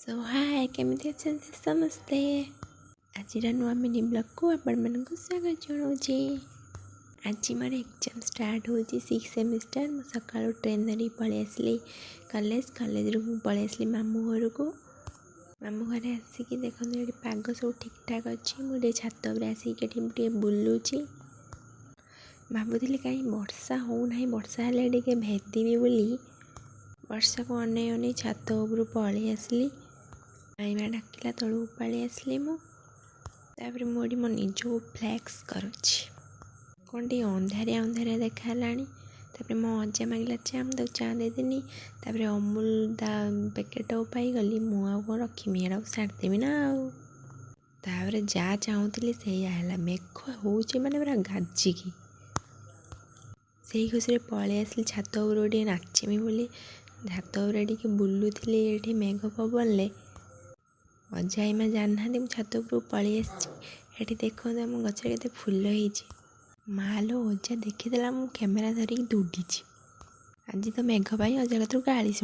Show ହାଏ, କେମିତି ଅଛନ୍ତି ସମସ୍ତେ? ଆଜିର ନୂଆ ମିନି ବ୍ଲଗ୍କୁ ଆପଣମାନଙ୍କୁ ସ୍ୱାଗତ ଜଣାଉଛି। ଆଜି ମୋର ଏକ୍ଜାମ୍ ଷ୍ଟାର୍ଟ ହେଉଛି, ସିକ୍ସ ସେମିଷ୍ଟାର। ମୁଁ ସକାଳୁ ଟ୍ରେନ୍ ଧରିକି ପଳେଇ ଆସିଲି କଲେଜ। କଲେଜରୁ ମୁଁ ପଳେଇ ଆସିଲି ମାମୁଁ ଘରକୁ। ମାମୁଁ ଘରେ ଆସିକି ଦେଖନ୍ତୁ, ଏଠି ପାଗ ସବୁ ଠିକ୍ଠାକ୍ ଅଛି। ମୁଁ ଟିକେ ଛାତ ଉପରେ ଆସିକି ଏଠି ଟିକେ ବୁଲୁଛି। ଭାବୁଥିଲି କାହିଁ ବର୍ଷା ହେଉନାହିଁ, ବର୍ଷା ହେଲେ ଟିକେ ଭେଦିବି ବୋଲି। ବର୍ଷାକୁ ଅନେଇ ଅନେଇ ଛାତ ଉପରୁ ପଳେଇ ଆସିଲି। ଆଇମା ଡାକିଲା, ତଳକୁ ପଳେଇ ଆସିଲି ମୁଁ। ତାପରେ ମୁଁ ଏଠି ମୋ ନିଜକୁ ଫ୍ଲେକ୍ସ କରୁଛି। କ'ଣ ଟିକେ ଅନ୍ଧାରିଆ ଅନ୍ଧାରିଆ ଦେଖା ହେଲାଣି। ତାପରେ ମୋ ଅଜା ମାଗିଲା ଚା, ମୁଁ ତାକୁ ଚା ଦେଇଦେନି। ତାପରେ ଅମୁଲ ତା ପ୍ୟାକେଟ୍ଟାକୁ ପାଇଗଲି। ମୁଁ ଆଉ କ'ଣ ରଖିମି, ଏଟାକୁ ସାରିଦେବି ନା ଆଉ। ତାପରେ ଯାହା ଚାହୁଁଥିଲି ସେଇଆ ହେଲା। ମେଘ ହେଉଛି ମାନେ ପୁରା ଗାଜିକି। ସେଇ ଖୁସିରେ ପଳେଇ ଆସିଲି ଛାତ ଉପରକୁ ଟିକେ ନାଚିମି ବୋଲି। ଛାତ ଉପରେ ଟିକେ ବୁଲୁଥିଲି ଏଠି ମେଘ ପବନରେ। ଅଜା ଆଇମା ଜାଣିନାହାନ୍ତି ମୁଁ ଛାତ ଉପରକୁ ପଳେଇ ଆସିଛି। ଏଠି ଦେଖନ୍ତୁ, ଆମ ଗଛରେ କେତେ ଫୁଲ ହେଇଛି। ମା ଲୋ, ଅଜା ଦେଖିଦେଲା ମୁଁ କ୍ୟାମେରା ଧରିକି ଦୌଡ଼ିଛି। ଆଜି ତ ମେଘ ପାଇଁ ଅଜା କତିରୁ ଗାଳି ଶୁଣି